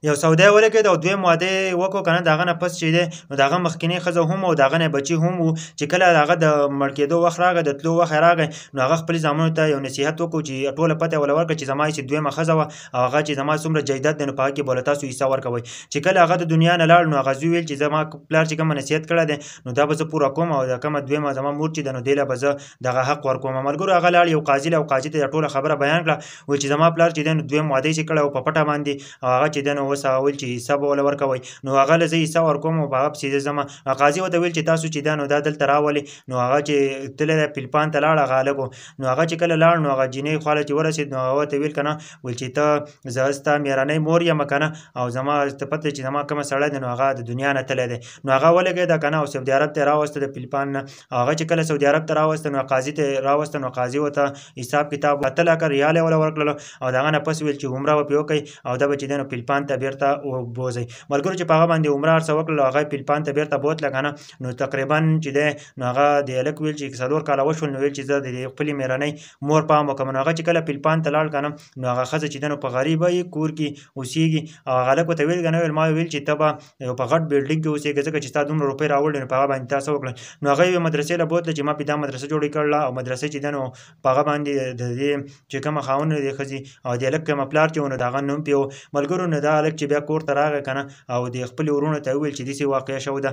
یو سودا ولګېد او دویم واده یې وکړو که نه، د هغه نه پس چې دی نو د هغه مخکینۍ ښځه هم او د هغه نه بچي هم وو. چې کله د هغه د مړ کېدو وخت راغی، د تلو وخت یې راغی، نو هغه خپل زامنو ته یو نصیحت وکړو چې ټوله پته یې وله ورکړه چې زما هسې دویمه ښځه وه او هغه چې زما څومره جایداد دی نو په هغه کې به له تاسو حصه ورکوئ. چې کله هغه د دنیا نه لاړ نو هغه زوی ویل چې زما پلار چې کومه نصیحت کړی دی نو دا به زه پوره کوم او دا کومه دویمه زما مور چې ده نو دې له به زه دغه حق ورکوم. ملګرو هغه لاړ یو قاضي له او قاضي ته ټوله خبره بیان کړه، ویل چې زما پلار چې دی نو دویم واده یې کړی او په پټه باندې، او هغه چې دی نو اوس هغه ویل چې حصه به وله ورکوئ، نو هغه له زه حصه ورکوم او په هغه پسې زه ځم. قاضي ورته ویل چې تاسو چې دی نو دا دلته راولئ. نو هغه چې تللی دی فلپان ته لاړ هغه هلک و. نو هغه چې کله لاړ نو هغه جینۍ خواله چې ورسېد نو هغه ورته ویل که نه، ویل چې ته زه ستا مېرنۍ مور یم که نه، او زما ته پته چې زما کومه سړی دی نو هغه د دنیا نه تللی دی. نو هغه ولګېده که نه او سعودي عرب ته یې راوسته د فلپان نه. او هغه چې کله سعودي عرب ته راوسته نو قاضي ته یې راوسته، نو قاضي ورته حساب کتاب 8 لکه ریال یې وله ورکړلو او د هغه نه پس ویل چې عمره به پرې وکړئ او دا به چې دی نو فلپان ته بېرته بوځئ. ملګرو چې په هغه باندې عمره هر څه وکړل او هغه یې فلپان ته بېرته بوتله که نه، نو تقریبا چې دی نو هغه د هلک ویل چې 4 کاله وشول، نو ویل چې زه د دې خپلې مېرنۍ مور پام وکړم. نو هغه چې کله فلپان ته لاړ که نه نو هغه ښځه چې دی نو په غریبه یې کور کې اوسېږي او هغه هلک ورته ویل که نه، ویل ما ویل چې ته به یو په غټ بلډینګ کې اوسېږې ځکه چې ستا دومره روپۍ راوړلې نو په هغه باندې تا څه وکړل؟ نو هغه یوې مدرسې له بوتله چې ما پې دا مدرسه جوړې کړله او مدرسې چې دی نو په هغه باندې د دې چې کومه خاوند دی ښځې او د هلک کومه پلار چې و نو د هغه نوم پې و. ملګرو نو دا هلک چې بیا کور ته راغی که نه او د خپلې وروڼو ته وویل چې داسې واقعه شوې ده.